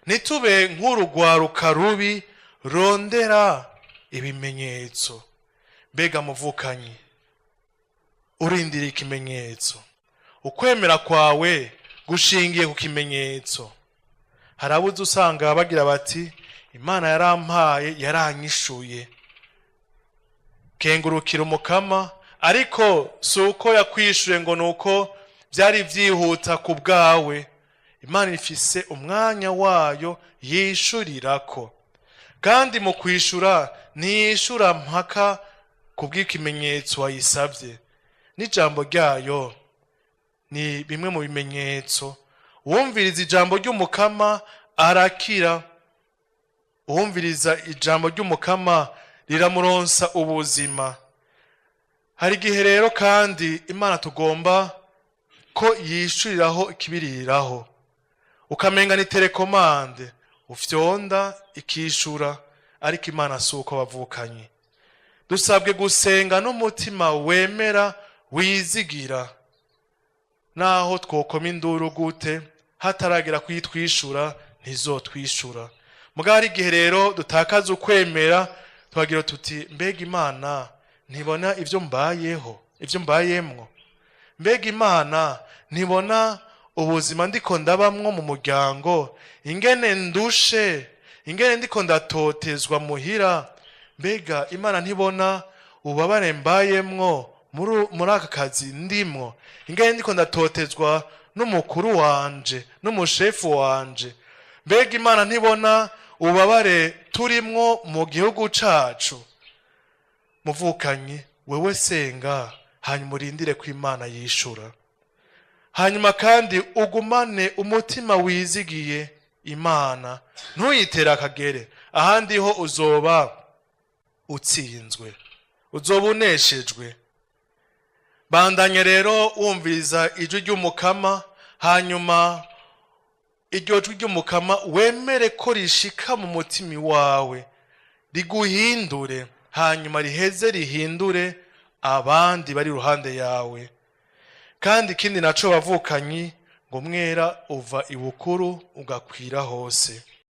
Ntitube nk'urugwaruka rubi rondera ibimenyetso. Mbega muvukanyi, urindira ikimenyetso? Ukwemera kwawe gushingiye ku kimenyetso? Hari abo uzi usanga bagira bati: "Imana yarampaye, yaranyishuye." Kengurukira Umukama, ariko si uko yakwishuye ngo ni uko byari byihuta ku bwawe. Imana ifise umwanya wayo yishurirako, kandi mu kwishura ntiyishura mpaka ku bw'ikimenyetso wayisabye. N'ijambo ryayo ni bimwe mu bimenyetso. Uwumviriza ijambo ry'Umukama arakira. Uwumviriza ijambo ry'Umukama riramuronsa ubuzima. Hari igihe rero kandi Imana tugomba ko yishuriraho ikibiriraho, ukamenga ni télécommande ufyonda ikishura, ariko Imana si uko bavukanye. Dusabwe gusenga n'umutima wemera, wizigira. Naho twokoma induru gute, hataragera kuyitwishura ntizotwishura. Mugabo hari igihe rero dutakaza ukwemera, tukagira tuti: "Mbega Imana ntibona ibyo mbayeho, ibyo mbayemwo? Mbega Imana ntibona ubuzima ndiko ndabamwo mu muryango, ingene ndushe, ingene ndiko ndatotezwa muhira? Mbega Imana ntibona ububabare mbayemwo muri aka kazi ndimwo, ingene ndiko ndatotezwa n'umukuru wanje, n'umushefu wanje? Mbega Imana ntibona ububabare turimwo mu gihugu cacu?" Muvukanyi, wewe senga, hanyuma urindire ko Imana yishura. Hanyuma kandi ugumane umutima wizigiye Imana, ntuyitere akagere. Ahandi ho uzoba utsinzwe, uzoba uneshejwe. Bandanye rero wumviriza ijwi ry'Umukama, hanyuma iryo jwi ry'Umukama wemere ko rishika mu mutima wawe, riguhindure, hanyuma riheze rihindure abandi bari iruhande yawe. Kandi ikindi naco bavukanyi, ngo mwera uva ibukuru ugakwira hose.